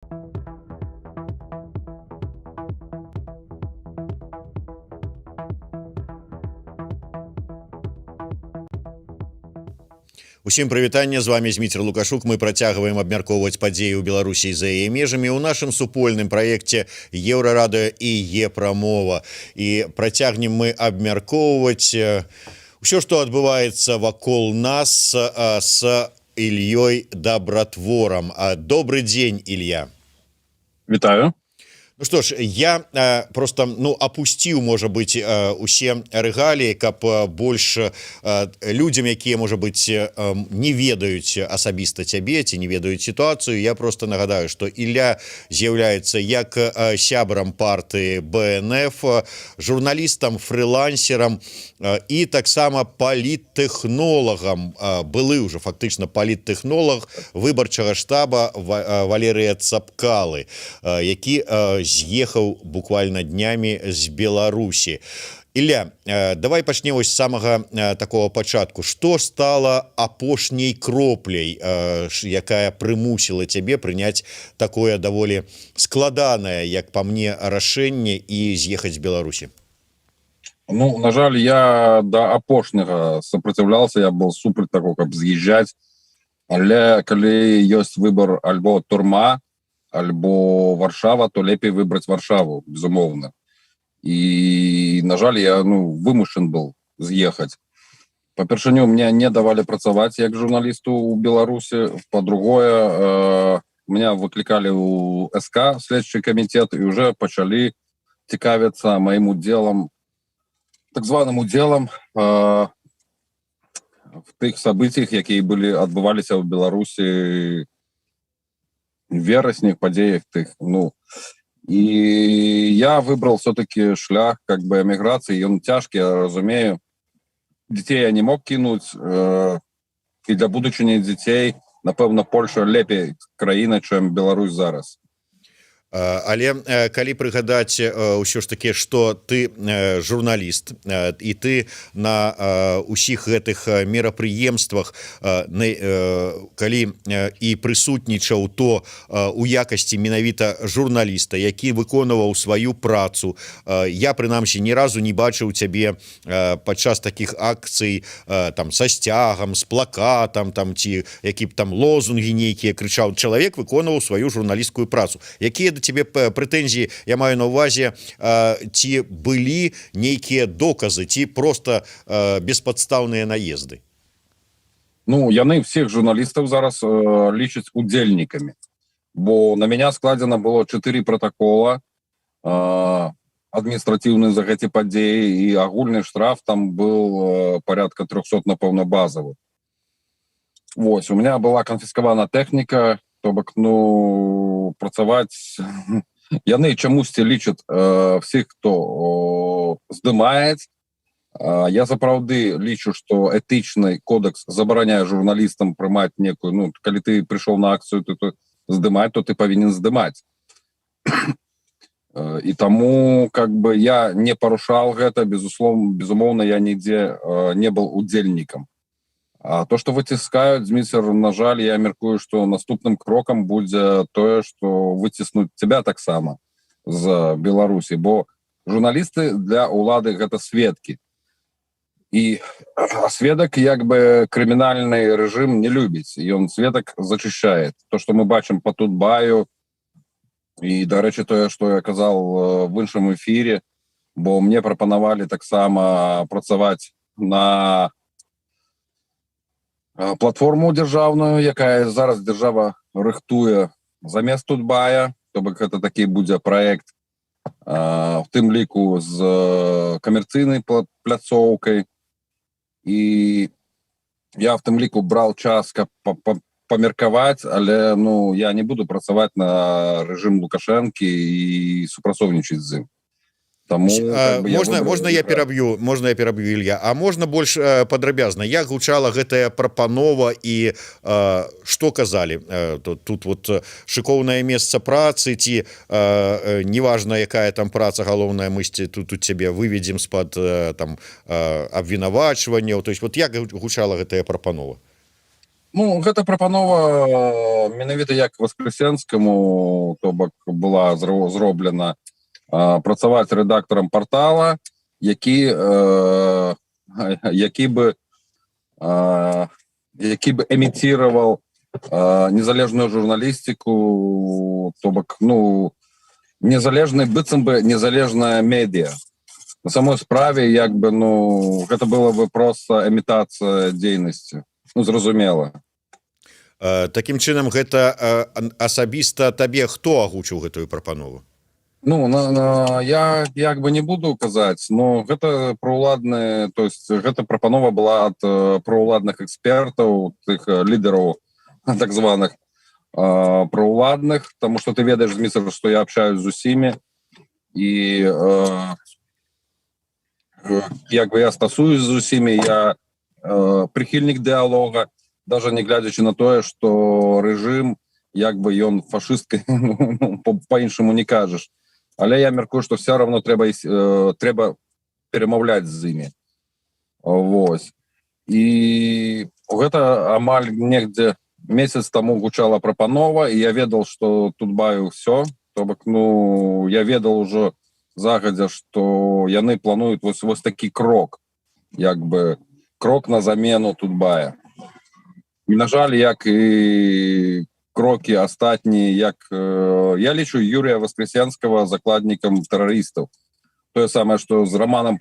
Усім прывітанне, з вами Зміцер Лукашук. Мы працягваем абмяркоўваць падзеі ў Беларусі за яе межамі ў нашым супольным праекце Еўрарадыё і Епрамова. І працягнем мы абмяркоўваць ўсё, што адбываецца вакол нас, с Ільёй Дабратворам. Добрый дзень, Ілья. Вітаю. Ну что ж, я просто, ну, опусціў, можа быть, усе рэгаліі, каб больш людзям, якія, можа быть, не ведаюць асабіста цябе ці не ведаюць сітуацыю. Я просто нагадаю, что Ілля з'яўляецца як сябрам партыі БНФ, журналістам, фрылансерам і таксама паліттэхнолагам, былы ўжо фактычна паліттэхнолаг выбарчага штаба Валерыя Цапкалы, які з'ехаў буквально днямі з Беларусі. Ілля, давай пачнем вось з самага такого пачатку. Что стало апошняй кропляй, якая прымусіла цябе прыняць такое даволі складанае, як па мне, рашэнне і з'ехаць з Беларусі? Ну, на жаль, я до апошняга сопротивлялся, я был супраць таго, каб з'язджаць, але калі ёсць выбор: альбо турма, альбо Варшава, то лепей выбраць Варшаву, безумоўна. І, на жаль, я, ну, вымушан был з'ехаць. Па-першаню, мне не давалі працаваць як журналісту ў Беларусі. Па-другое, меня выклікалі ў СК, следчы камітэт, і уже пачалі цікавіцца маім удзелам, так званым удзелам в тых событиях, якія былі, адбываліся ў Беларусі, верасні, падзеях тых. Ну і я выбрал все-таки шлях как бы эміграцыі. Ён цяжкі, я разумею. Детей я не мог кінуць, і для будучыні дзяцей, напэўна, Польша лепей краіна, чым Беларусь зараз. Але калі прыгадаць ўсё ж таки, что ты журналіст і ты на усіх гэтых мерапрыемствах, калі і прысутнічаў, то у якасці менавіта журналіста, які выконваў сваю працу. Я, прынамсі, ні разу не бачыў цябе падчас таких акцый там са сцягам, з плакатам там ці які б там лозунгі нейкія крычаў. Чалавек выконваў сваю журналісцкую працу. Якія да цябе прэтэнзіі? Я маю на увазе, ці былі нейкія доказы ці просто беспадстаўныя наезды? Ну, яны всех журналістаў зараз лічаць удзельнікамі, бо на меня складзена было 4 протокола адміністратыўны за гэты падзеі, і агульны штраф там был порядка 300, напэўна, базовы. Вось, у меня была канфіскавана тэхніка, то бок, ну, працаваць, яны чамусьці лічаць всех, хто здымаюць. Я сапраўды лічу, что этычны кодекс забараняе журналістам прымаць некую, ну, калі ты прыйшоў на акцыю, ты то здымаць, то ты павінен здымаць. І таму как бы я не парушал гэта, безусловно, безумоўна, я нідзе не был удзельнікам. А то, что выціскаюць, Зміцер, на жаль, я мяркую, что наступным крокам будзе тое, что выціснуць тебя таксама з Беларусі, бо журналісты для улады — гэта сведкі, і сведак як бы крымінальны рэжым не любіць, ён сведак зачышчае. То, что мы бачым по Тутбаю, і, дарэчы, тое, что я казал в іншым эфире, бо мне прапанавалі таксама працаваць на платформу дзяржаўную, якая зараз дзяржава рыхтуе замест Тутбая, то бок гэта такі будзе проект, в тым ліку з камерцыйнай пляцоўкай, і я в тым ліку брал час, каб памеркаваць, але, ну, я не буду працаваць на рэжым Лукашэнкі і супрацоўнічаць з ім. Таму, как бы, я Можна выбрал можна я эміграцыю. пераб'ю? Можна я пераб'ю, Ілья? А можна больш падрабязна, як гучала гэтая прапанова і что казалі? Тут вот шыкоўнае месца працы ці неважна, якая там праца, галоўная, мы тут цябе выведзем з-пад там абвінавачванняў? То есть вот як гучала гэтая прапанова? Ну, гэта прапанова менавіта як Васкрасенскаму, то бок была зроблена працаваць рэдактарам портала, які бы эміціраваў незалежную журналістыку, то бок, ну, незалежны, быццам бы незалежная медыа. На самой справе, як бы, ну, гэта было бы просто імітацыя дзейнасці, ну, зразумела. Такім чынам, гэта асабіста табе хто агучыў гэтую прапанову? Ну, я як бы не буду казаць, но гэта проуладны, то есть гэта прапанова была ад проуладных экспертаў, тых лідараў так званых проуладных, тому что ты ведаеш, Зміцер, что я общаюсь з усімі і як бы я стасуюсь з усімі, я прыхільнік дыалога, даже не глядзячы на тое, что рэжым, як бы, ён фашысткай, ну, по-іншаму не кажаш, але я мяркую, что все равно трэба перамаўляць з імі. Вось, і гэта амаль негдзе месяц таму гучала прапанова, і я ведал, что Тутбаю все, то бок, ну, я ведал ужо загадзя, что яны плануюць вось такі крок, як бы крок на замену Тутбая. І, на жаль, як і крокі астатнія, як я лічу Юрия Воскресенского закладнікам тэрарыстаў, тое самае, что з Романом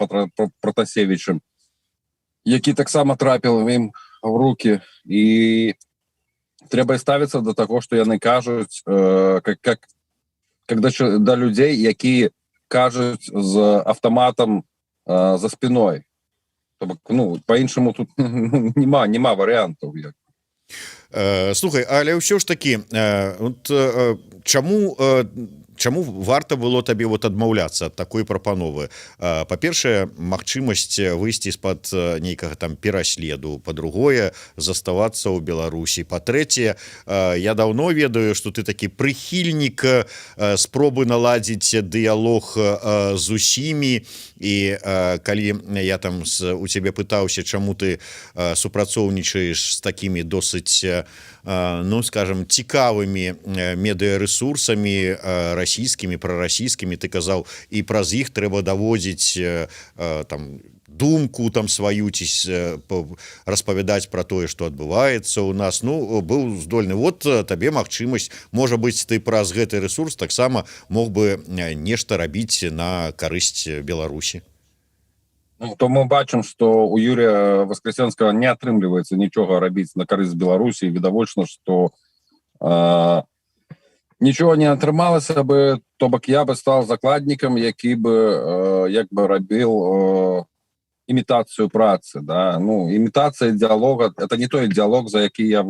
Протасевичем, які таксама трапіў ім в руки. І трэба ставіцца до таго, что яны кажуць, как да людзей, якія кажуць з автоматом за спиной. То бок, ну, по-іншаму тут няма варыянтаў як. Слухай, але ўсё ж таки, вот, чаму варта было табе вот адмаўляцца ад такой прапановы? Па-першае, магчымасць выйсці з-пад нейкага там пераследу, па-другое, заставацца ў Беларусі, па-трэцяе, я даўно ведаю, что ты такі прыхільнік спробы наладзіць дыялог з усімі. І калі я там у цябе пытаўся, чаму ты супрацоўнічаеш з такімі досыць, ну, скажем, цікавымі медыаресурсамі расійскімі, прарасійскімі, ты казаў, і праз іх трэба даводзіць там думку там сваю ці распавядаць про тое, что адбываецца у нас. Ну, быў здольны. Вот табе магчымасць, можа быць, ты праз гэты ресурс таксама мог бы нешта рабіць на карысць Беларусі. Ну, то мы бачым, что у Юрия Воскресенского не атрымліваецца нічога рабіць на карысць Беларусі. Відавочна, что нічого не атрымалася бы, то бок я бы стал закладнікам, які бы як бы рабіл імітацыю працы, да, ну, імітацыя дыялога. Это не той дыялог, за які я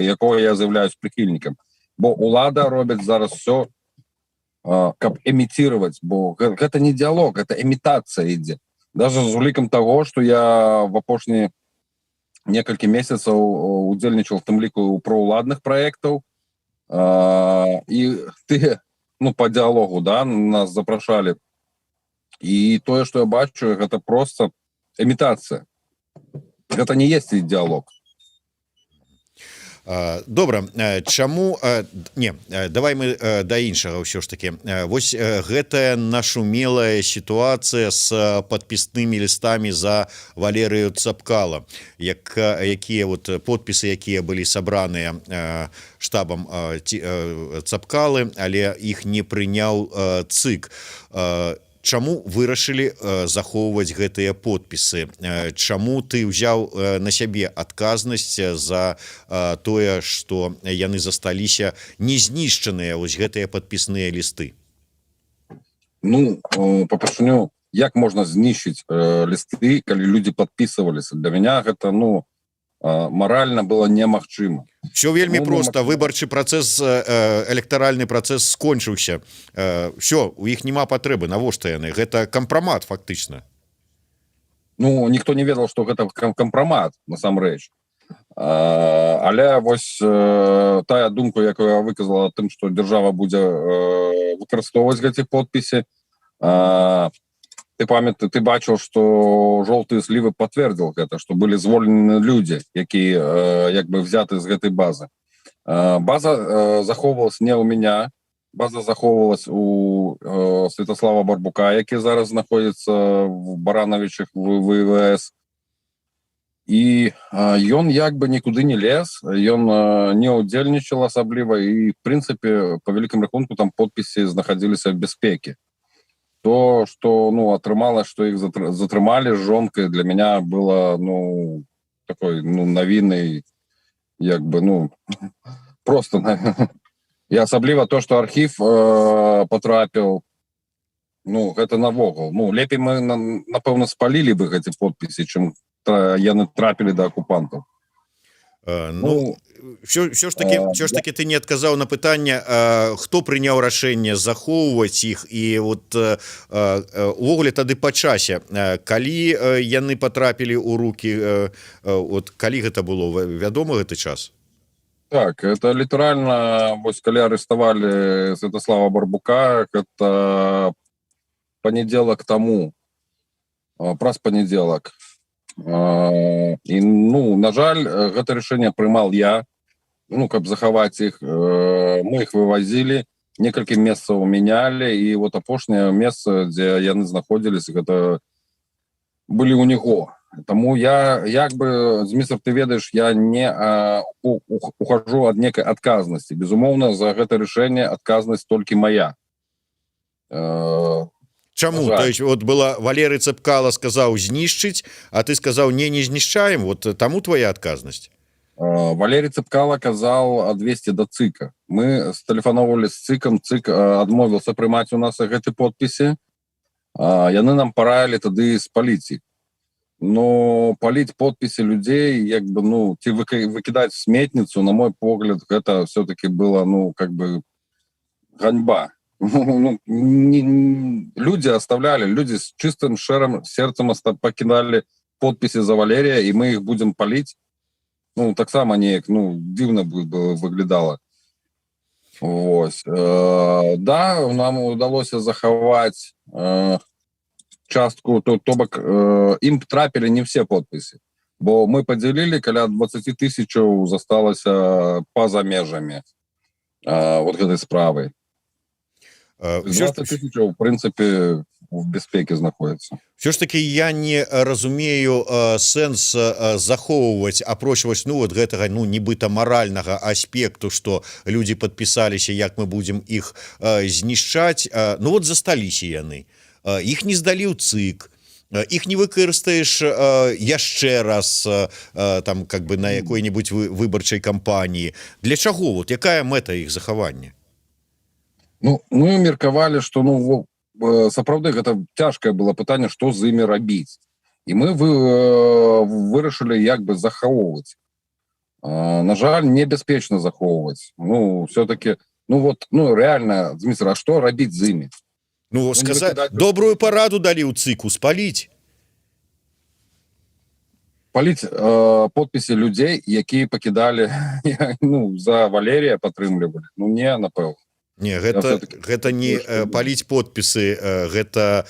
якого я з'яўляюсь прыхільнікам, бо улада робіць зараз все, каб эміціраваць, бо гэта не дыялог, это імітацыя ідзе. Даже з улікам того, что я в апошнія некалькі месяцаў удзельнічал в тым ліку у проуладных праектаў, і ты, ну, по дыалогу, да, нас запрашалі, і тое, что я бачу, гэта просто імітацыя, гэта не есть дыялог. Добра, чаму не, давай мы да іншага ўсё ж таки. Вось гэтая нашумелая сітуацыя с падпіснымі лістамі за Валерыю Цапкала, якія вот подпісы, якія былі сабраныя штабам Цапкалы, але іх не прыняў ЦЫК. Чаму вырашылі захоўваць гэтыя подпісы? Чаму ты ўзяў на сябе адказнасць за тое, что яны засталіся не знішчаныя, вось гэтыя падпісныя лісты? Ну, па-першанню, як можна знішчыць лісты, калі людзі подписываліся? Для меня гэта, ну, маральна было немагчыма. Все вельмі Ну, просто. ну, Выбарчы працэс, электаральны працэс скончыўся, все, у іх няма патрэбы, навошта яны? Гэта кампрамат фактычна. Ну, ніхто не ведаў, что гэта кампрамат насамрэч. Але вось тая думку, якую я выказала тым, что дзяржава будзе выкарыстоўваць гэты подпісы. Ты памяты, ты бачыў, что «Жоўтыя сливы» подтвердил гэта, что былі звольнены людзі, якія як бы взяты з гэтай базы. База захоўвалась не у меня, база захоўвалась у Святаслава Барбука, які зараз знаходзіцца в Баранавічах, в ВВС, і ён як бы нікуды не лез, ён не удзельнічал асабліва, і в прынцыпе, по вялікім рахунку, там подпіси знаходзіліся в бяспеке. То, что, ну, атрымалось, что их затрымалі з жонкай, для меня было, ну, такой, ну, навінай, як бы, ну, просто. І асабліва то, что архіў потрапіў, ну, гэта навогул, ну, лепей мы напэўна спалілі бы гэты подпіси, чым яны трапілі да акупантаў. Ну, все ж таки, все ж таки ты не адказаў на пытанне, хто прыняў рашэнне захоўваць іх, і вот увогуле тады па часе, калі яны потрапілі ў руки, вот калі гэта было, вядома гэты час? Так, это літаральна вось калі арыставалі Святаслава Барбука, это панядзелак таму, праз панядзелак. І, ну, на жаль, гэта рашэнне прымал я, ну, каб захаваць іх. Мы іх вывозілі, некалькі месцаў мянялі, і вот апошняе месца, дзе яны знаходзіліся, гэта былі у него. Таму я як бы, Зміцер, ты ведаеш, я не ухожу ад некай адказнасці. Безумоўна, за гэта рашэнне адказнасць толькі моя. Чаму? То есть вот была Валерый Цапкала сказаў знішчыць, а ты сказаў: «Не, не знішчаем». Вот таму твоя адказнасць? Валерий Цапкала казал адвесці до ЦИКа. Мы стэлефаноўвалі з ЦИКом, ЦИК адмовіўся прымаць у нас гэты подпіси. Яны нам параілі тады спаліць іх. Но паліць подпіси людзей, як бы, ну, ці выкідаць сметніцу, на мой погляд, гэта все-таки было, ну, как бы ганьба. Ну, не, люди оставляли, люди с чистым шэрым сердцем покидали подписи за Валерия, и мы их будем палить. Ну, таксама неяк, ну, дзіўна бы выглядала. Вось. Да, нам удалося захаваць частку, то бок ім трапілі не все подпіси, бо мы подзялілі, каля 20 тысячаў засталася па-за межамі вот гэтай справы. 20 тысячаў, в прынцыпе, в бяспеке знаходіцца. Все ж таки я не разумею сэнс захоўваць, апроч вось, ну, вот гэтага, ну, нібыта маральнага аспекту, что люди подпісаліся, як мы будем іх знішчаць? Ну вот засталіся яны, іх не здалі ў ЦЫК, іх не выкарыстаеш яшчэ раз там, как бы, на якой-нибудь выбарчай кампаніі. Для чаго, вот якая мэта іх захавання? Ну, мы меркавалі, что, ну, сапраўды гэта цяжкае было пытанне, что з імі рабіць, і мы вырашылі як бы захоўваць. На жаль, небяспечна захоўваць. Ну, все-таки, ну вот, ну реально, Зміцер, а что рабіць з імі? Ну, сказать, добрую параду далі ў ЦЫКу: спаліць. Паліць подпіси людзей, якія пакідалі, ну, за Валерія падтрымлівалі? Ну не, напэўна. Не, гэта не паліць подпісы, гэта,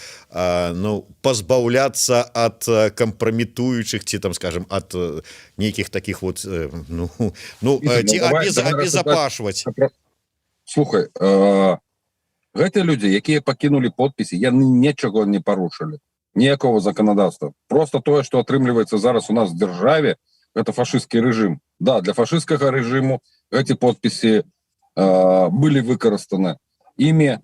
ну, пазбаўляцца ад кампраметуючых ці там, скажем, ад нейкіх таких вот, ну ці абезапашваць. Слухай, гэтыя людзі, якія пакінулі подпіси, яны нічого не парушылі, ніякого законодаўства. Просто тое, что атрымліваецца зараз у нас в дзяржаве, это фашистский режим. Да, для фашистскага режиму эти подписи былі выкарыстаны імі,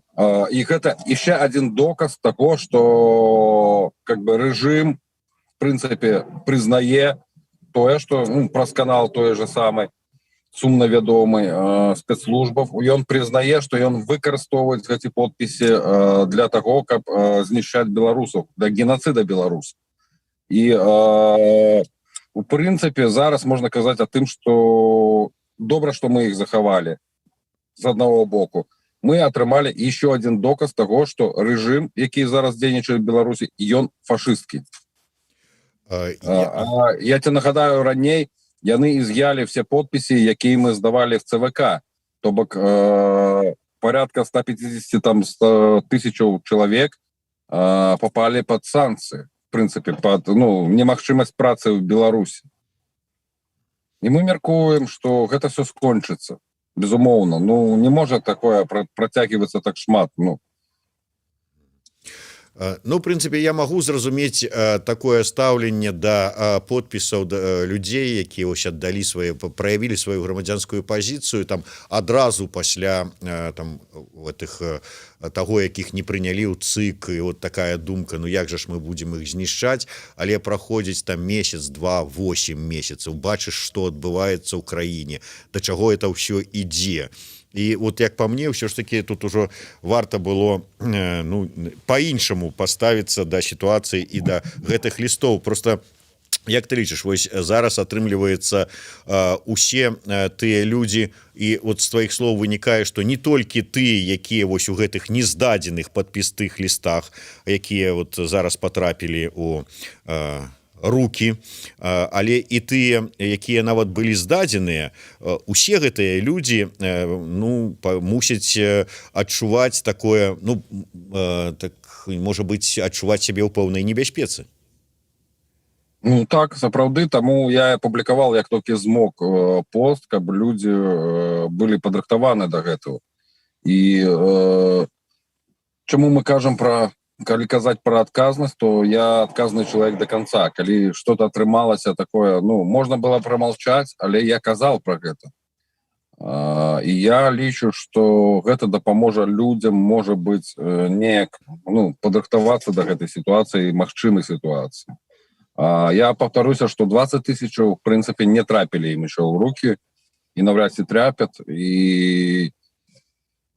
і гэта яшчэ один доказ того, что как бы режим в прынцыпе прызнае тое, что, ну, праз канал той же самый сумна вядомы спецслужбаў ён прызнае, что ён выкарыстоўваць гэці подпіси для того, каб знішчаць беларусаў, для геноцида беларус. І у прынцыпе зараз можна казаць о тым, что добра, что мы их захавалі. З одного боку, мы атрымалі еще один доказ того, что режим, які зараз дзейнічае Беларусі, ён фашисткі. Я тебе нагадаю, раней яны изъяли все подписи, якія мы здавалі в ЦВК, то бок порядка 150 там 100 тысячаў чалавек. попали под санкции, в принципе, под, ну, немагчымасць працы в Беларусі. І мы мяркуем, что гэта все скончыцца, безумоўна. Ну, не можа такое працягвацца так шмат, ну. Ну, в прынцыпе, я магу зразумець такое стаўленне да подпісаў да людзей, якія ось аддалі свае, праявілі сваю грамадзянскую пазіцыю там адразу пасля там гэтых таго, якіх не прынялі ў ЦЫК, і вот такая думка: «Ну як жа ж мы будзем іх знішчаць?» Але праходзіць там месяц, два, 8 месяцаў, бачыш, што адбываецца ў краіне, да чаго это ўсё ідзе, і вот, як по мне, ўсё ж таки тут ужо варта было ну, по-іншаму паставіцца да сітуацыі і да гэтых лістоў. Просто як ты лічыш, вось зараз атрымліваецца, усе тыя людзі, і вот з тваіх слоў вынікае, что не толькі ты, якія вось у гэтых нездадзеных падпісных лістах, якія вот зараз потрапілі у руки, але і тыя, якія нават былі здадзеныя, усе гэтыя людзі, ну, мусяць адчуваць такое, ну, так, можа быть, адчуваць сябе ў пэўнай небяспецы. Ну так, сапраўды, таму я апублікаваў, як толькі змог, пост, каб людзі былі падрыхтаваны до гэтага. І чаму мы кажам про, калі казаць про адказнасць, то я адказны чалавек до конца. Калі что-то атрымалася такое, ну, можна было промолчать, але я казал про гэта. І я лічу, что гэта дапаможа людзям, можа быть, неяк, ну, падрыхтавацца до гэтай сітуацыі, магчымай сітуацыі. Я повторюся, что 20 тысяч в принципе не трапілі ім еще ў руки і навряд ці трапят, і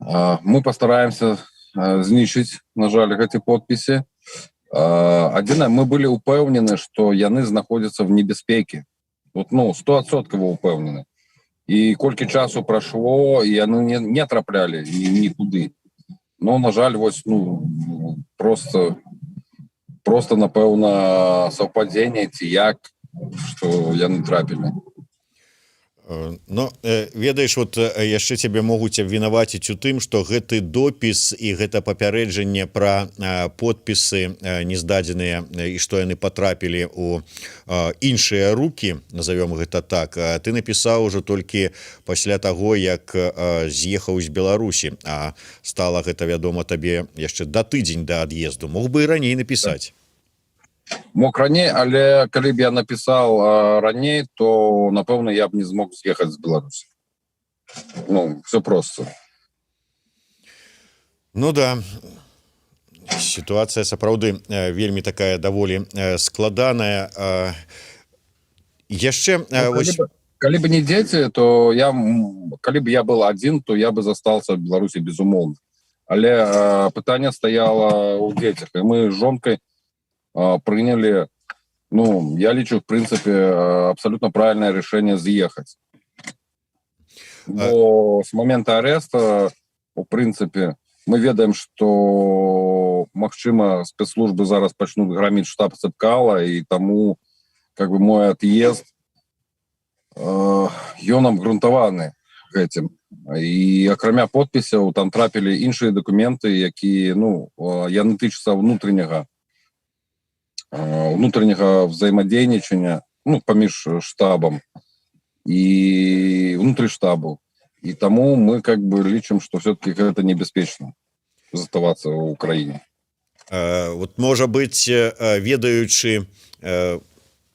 мы постараемся знішчыць, на жаль, гэты подпісы. Адзінае, мы былі упэўнены, что яны знаходзяцца в небяспеке, вот, ну, 100-адсоткава упэўнены. І колькі часу прайшло, і яны не траплялі нікуды. Но, на жаль, вось, ну, просто, напэўна, саўпадзенне ці як, что яны трапілі. Но ведаеш, вот яшчэ цябе могуць абвінаваціць у тым, что гэты допіс і гэта папярэджанне пра подпісы нездадзеныя і што яны патрапілі у іншыя руки, назовём гэта так, ты напісаў ужо толькі пасля таго, як з'ехаў з Беларусі, а стала гэта вядома табе яшчэ да тыдзень да ад'езду. Мог бы і раней напісаць. Мог раней, але калі б я напісаў раней, то, напэўна, я б не змог з'ехаць з Беларусі. Ну, все просто. Ну да, сітуацыя сапраўды вельмі такая даволі складаная яшчэ. Ну, вось... Калі бы не дзеці, то я, калі б я был один, то я бы застался в Беларусі, безумоўна. Але пытанне стаяла ў дзецях, і мы з жонкай прыняли, ну, я лічу, в принципе, абсолютно правильное решение съехать. Бо с момента ареста, у прынцыпе, мы ведаем, что, магчыма, спецслужбы зараз пачнуць граміць штаб Цапкала, і таму как бы мой отъезд, ён абгрунтаваны гэтым. І акрамя подпісяў там трапілі іншыя дакументы, якія, ну, яны тычацца унутранняга взаемадзейнічання, ну, паміж штабам і унутры штабу. І таму мы как бы лічым, что все-таки гэта небяспечна заставацца ў краіне. Вот, можа быть, ведаючы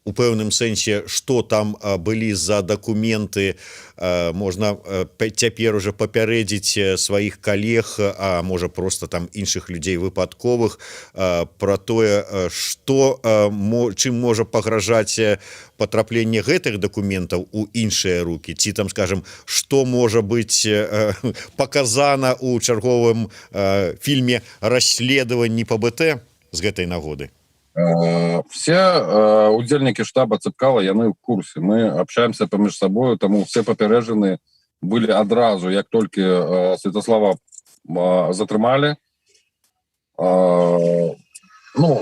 у пэўным сэнсе, что там былі за дакументы, можна цяпер уже папярэдзіць сваіх калег, а можа, просто там іншых людзей выпадковых, про тое, что, чым можа пагражаць патрапленне гэтых дакументаў у іншыя руки, ці там, скажем, что можа быть показана у чарговым фільме расследаванні по БТ з гэтай нагоды? Все удзельнікі штаба Цапкала, яны ў курсе, мы общаемся паміж сабою, таму все папярэджаны былі адразу, як толькі Святаслава затрымалі. Ну,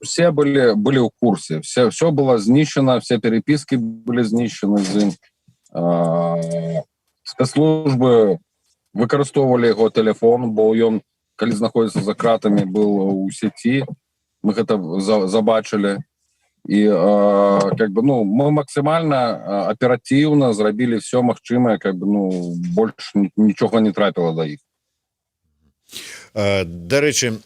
все были ў курсе, все было знішчана, все переписки были знішчаны з ім. Спецслужбы выкарыстоўвалі яго телефон, бо ён калі знаходзіцца за кратамі, был у сети, мы гэта забачылі. І как бы, ну, мы максімальна аператыўна зрабілі все магчымае, как бы, ну, больш нічога не трапіла да іх. Дарэчы,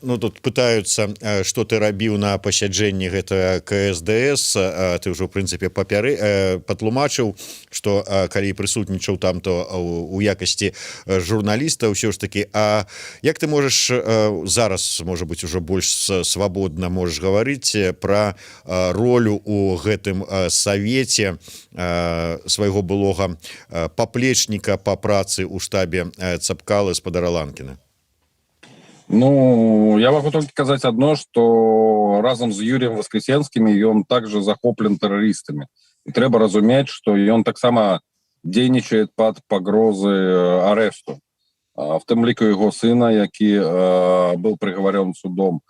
ну, тут пытаются, что ты рабіў на пасяджэнні гэта КСДС. Ты ўжо, в прынцыпе, папяры патлумачыў, что калі прысутнічаў там, то у якасці журналіста ўсё ж таки. А як ты можешь зараз, может быть, уже больш свабодна можешь гаварыць про ролю у гэтым савеце свайго былога паплечніка по працы ў штабе Цапкалы, спадара Ланкіна? Ну, я могу только сказать одно, что разам з Юрием Воскресенским ён также захоплен тэрарыстамі. І трэба разумець, что ён таксама дзейнічае под пагрозы арэшту. В тым ліку яго сына, які был приговорен судом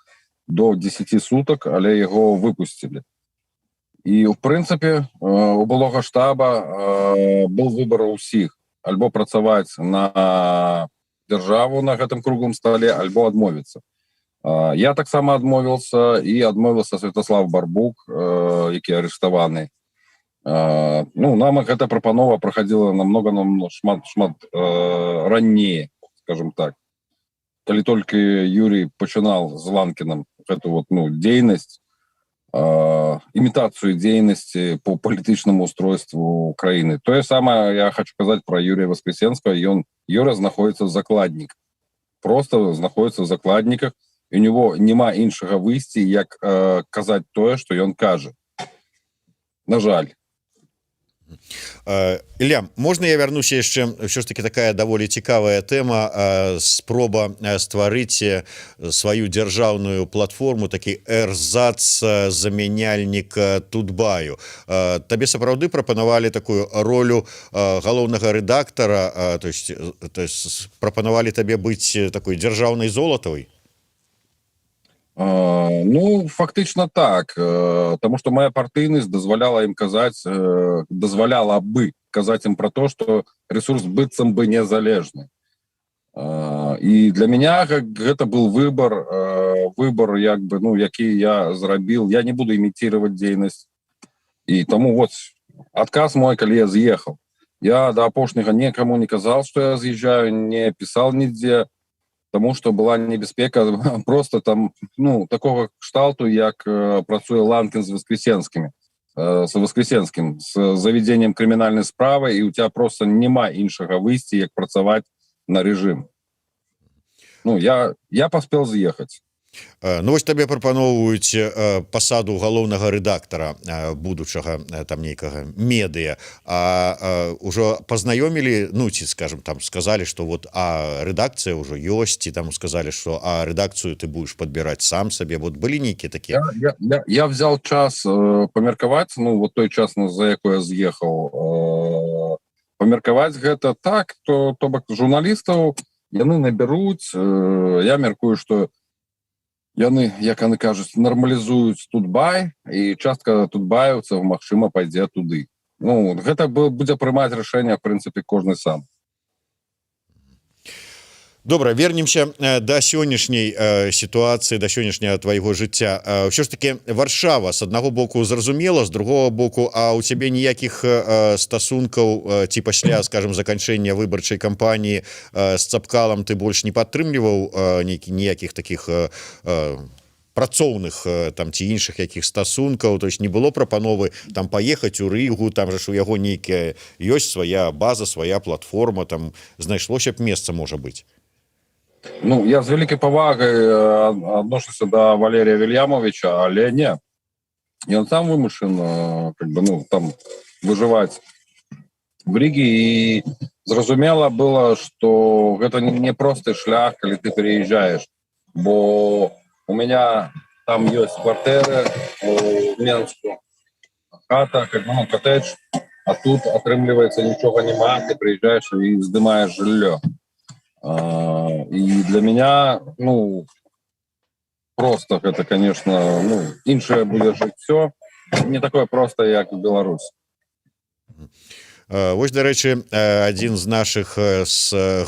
до 10 суток, але яго выпусцілі. І в прынцыпе у былога штаба был выбор усіх: альбо працаваць на дзяржаву на гэтым круглым столе, альбо адмовіцца. Я таксама адмовіўся, і адмовіўся Святаслаў Барбук, які арыштаваны. Ну, нам гэта прапанова праходзіла намного, нам шмат, шмат ранее, скажем так, калі толькі Юрий пачынал з Ланкіным эту вот, ну, дзейнасць, імітацыю дзейнасці по палітычнаму устройству краіны. Тое самае я хочу казаць про Юрия Воскресенского. Ён, Юра, знаходіцца в закладнік, просто знаходіцца в закладніках, у него няма іншага выйсці, як казаць тое, что ён кажа, на жаль. Ілля, можна я вярнуся яшчэ? Ўсё ж таки такая даволі цікавая тэма, спроба стварыць сваю дзяржаўную платформу, такі эрзац, замяняльнік Тутбаю. Табе сапраўды прапанавалі такую ролю галоўнага рэдактара, то есть прапанавалі табе быць такой дзяржаўнай Золатавай? Ну, фактычна так, потому что моя партыйнасць дазваляла ім казаць, дазваляла бы казаць ім про то, что ресурс быццам бы незалежны. І для меня гэта был выбор, як бы, ну, які я зрабіл. Я не буду имитировать дзейнасць, і таму вот адказ мой: калі я з'ехал, я до апошняга некаму не казал, что я з'езжаю, не писал нідзе, тому что была небяспека просто там, ну, такого кшталту, як працуе Ланкін з Воскресенскімі, с Воскресенскім, с заведением крымінальнай справы, і у тебя просто няма іншага выйсці, як працаваць на режим. Ну, я паспел з'ехаць. Ну вось табе прапаноўваюць пасаду галоўнага рэдактара будучага там нейкага медыа, а ўжо пазнаёмілі, ну, ці, скажем, там сказали, что вот, а рэдакцыя ўжо ёсць, ці там сказали, что а рэдакцыю ты будешь подбирать сам сабе? Вот былі нейкія такія? Я взял час памеркаваць, ну, вот той час, за якой я з'ехаў, памеркаваць гэта. Так, то бок журналістаў яны набяруць. Я мяркую, что яны, як яны кажуць, нармалізуюць Тутбай, і частка тутбаеўцаў, магчыма, пойдзе туды. Ну, гэта будзе прымаць рашэнне, в прынцыпе, кожны сам. Добра, вернемся да сённяшняй сітуацыі, да сённяшняга твайго жыцця. Ўсё ж таки Варшава, с аднаго боку, зразумела, з другого боку, а у цябе ніякіх стасункаў ці пасля, скажем, заканчэння выбарчай кампаніі з Цапкалам ты больш не падтрымліваў ніякіх таких працоўных там ці іншых якіх стасункаў? То есть не было прапановы там паехаць у Рыгу? Там же ж у яго нейкая ёсць свая база, свая платформа, там знайшлося б месца, можа быть. Ну, я з вялікай павагай адношуся да Валерия Вильямовича, але не, ён сам вымушан как бы, ну, там выжываць в Ріге, і зразумела было, что гэта не просты шлях, калі ты переезжаешь, бо у меня там ёсць кватэры у Менску, хата, как бы, ну, коттедж, а тут атрымліваецца, нічога няма, ты приезжаешь і здымаешь жыллё. І для меня, ну, просто гэта, конечно, ну, іншае будзе жыццё, не такое просто, як в Беларусь. Вось, дарэчы, адзін з наших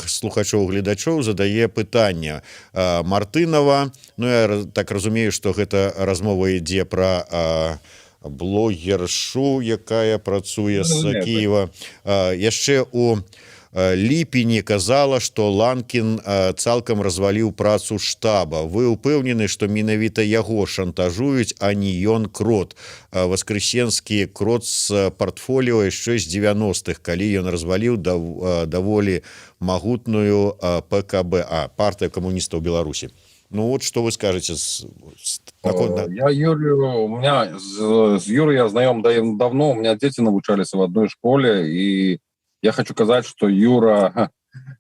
слухачоў, гледачоў задае пытанне: Мартынова. Ну, я так разумею, что гэта размова ідзе про блогершу, якая працуе з Киева, яшчэ у ліпені казала, что Ланкін цалкам разваліў працу штаба. Вы упэўнены, что менавіта яго шантажуюць, а не ён крот? Васкрасенскі крот з портфоліо яшчэ з 90-х, калі ён разваліў даволі магутную ПКБ, а партыя камуністаў Беларусі. Ну вот, что вы скажете? Я Юрию, у меня с Юрой я знаем давно, у меня дети навучаліся в одной школе, и я хочу казаць, что Юра,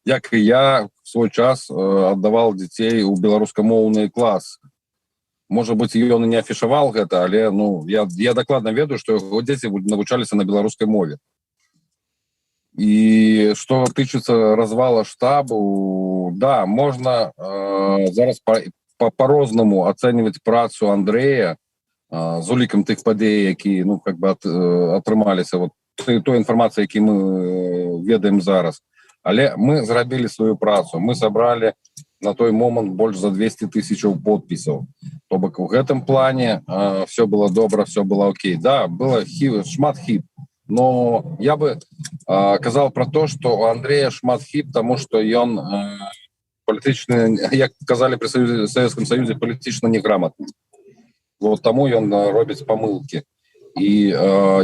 як і я, в свой час отдавал детей у беларускамоўны клас. Может быть, ён і не афішавал гэта, але, ну, я дакладна ведаю, что яго дзеці навучаліся на беларускай мове. І что тычыцца развала штабу, да, можна зараз по-рознаму ацэньваць працу Андрея з улікам тых падзей, які, ну, как бы атрымаліся, вот той інфармацыі, які мы ведаем зараз. Але мы зрабілі сваю працу, мы сабралі на той момант больш за 200 тысячаў подпісаў, то бок у гэтым плане все было добра, все было окей. Да, было шмат хіб, но я бы казал про то, что у Андрея шмат хіб, тому что ён палітычны, як казалі при Советском Союзе, палітычна неграмотны. Вот таму ён робіць памылки. І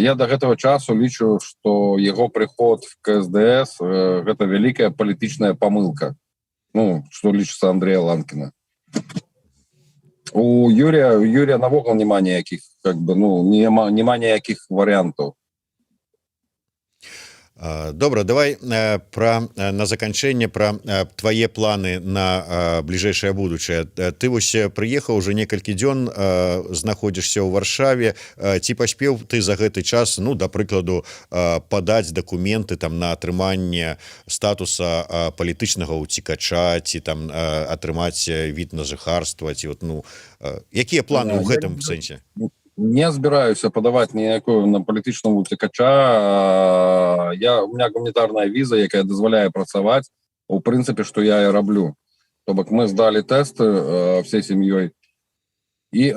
я до гэтага часу лічу, что его приход в КСДС гэта вялікая палітычная памылка. Ну, что лічыцца Андрея Ланкина. У Юрия навогул няма ніякіх, как бы, ну, няма ніякіх варыянтаў. Добра, давай про на заканчэнне про твае планы на бліжэйшае будучае. Ты вось прыехаў, уже некалькі дзён знаходзішся ў Варшаве. Ці паспеў ты за гэты час, ну, да прыкладу, падаць дакументы там на атрыманне статуса палітычнага ўцікача ці там атрымаць від на жыхарства, ці вот, ну, якія планы ў гэтым сэнсе? Не збіраюся падаваць ніякую на палітычнага уцекача. Я у меня гуманітарная віза, якая дазваляе працаваць, у прынцыпе, что я і раблю. То бок мы сдали тесты всей сем'ёй, і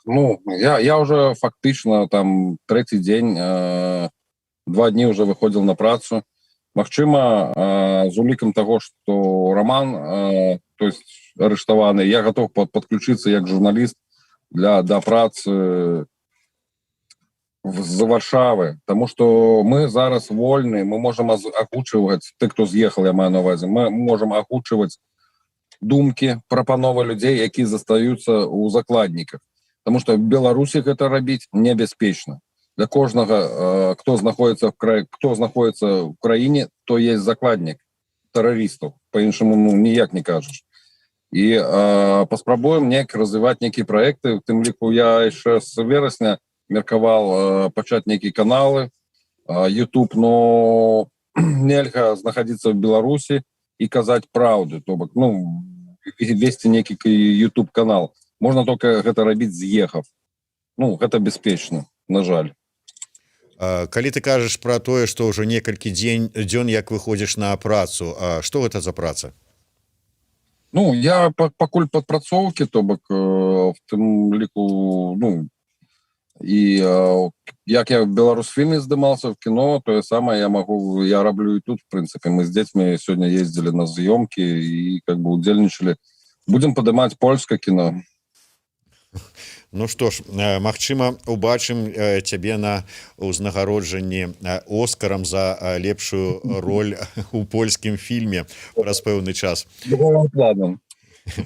ну, я уже фактычна там трэці дзень, 2 дні уже выходзіл на працу. Магчыма, з улікам того, что Роман то есть арыштаваны, я готов подключиться як журналіст для да працы з Варшавы, тому что мы зараз вольны, мы можем агучваць, ты, кто з'ехал, я маю на увазе, мы можем агучваць думкі, прапановы людзей, які застаюцца у закладніках, потому что в Беларусі гэта рабіць небяспечна. Для кожнага, кто знаходіцца в край, кто знаходіцца в краіне, то есть закладнік тэрарыстаў, по-іншаму, ну, ніяк не кажаш. І паспрабуем неяк развіваць нейкія проекты. У тым ліку я яшчэ з верасня меркавал пачаць нейкія каналы YouTube, но нельга знаходзіцца в Беларусі і казаць праўду, то бок, ну, весці нейкі YouTube канал можна только гэта рабіць, з'ехав. Ну, гэта бяспечна, на жаль. Калі ты кажаш про тое, что ўжо некалькі дзён як выходзіш на працу, А что гэта за праца? Ну, я пакуль падпрацоўкі, то бок в тым ліку, ну, і як я в Беларусфільме здымался в кино, тое самае я могу, я раблю і тут, в прынцыпе. Мы з дзецьмі сёння ездзілі на з'ёмкі і как бы удзельнічалі, будем падымаць польскае кіно. Ну что ж, магчыма, убачым цябе на ўзнагароджанні Оскарам за лепшую роль у польскім фільме праз пэўны час. Другого плану,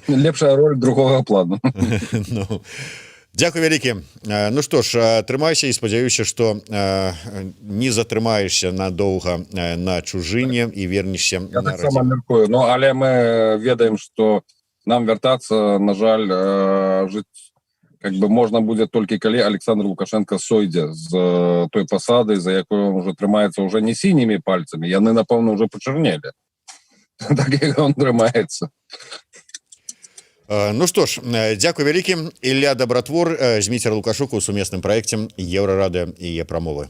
лепшая роль другого плану. Ну, дзякуй вялікі. Ну что ж, трымайся і спадзяюся, что не затрымаешься надоўга на чужыне і вернешся. Таксама мяркую. Ну, але мы ведаем, что нам вяртацца, на жаль, жыць как бы можна будзе толькі калі Александр Лукашенко сойдзе з той пасады, за якую он уже трымаецца уже не сінімі пальцамі, яны, напэўна, уже пачарнелі, так як он трымаецца. Ну что ж, дзякуй вялікі. Ілля Дабратвор, Зміцер Лукашук у сумесным праекце Еўрарадыё і Прамовы.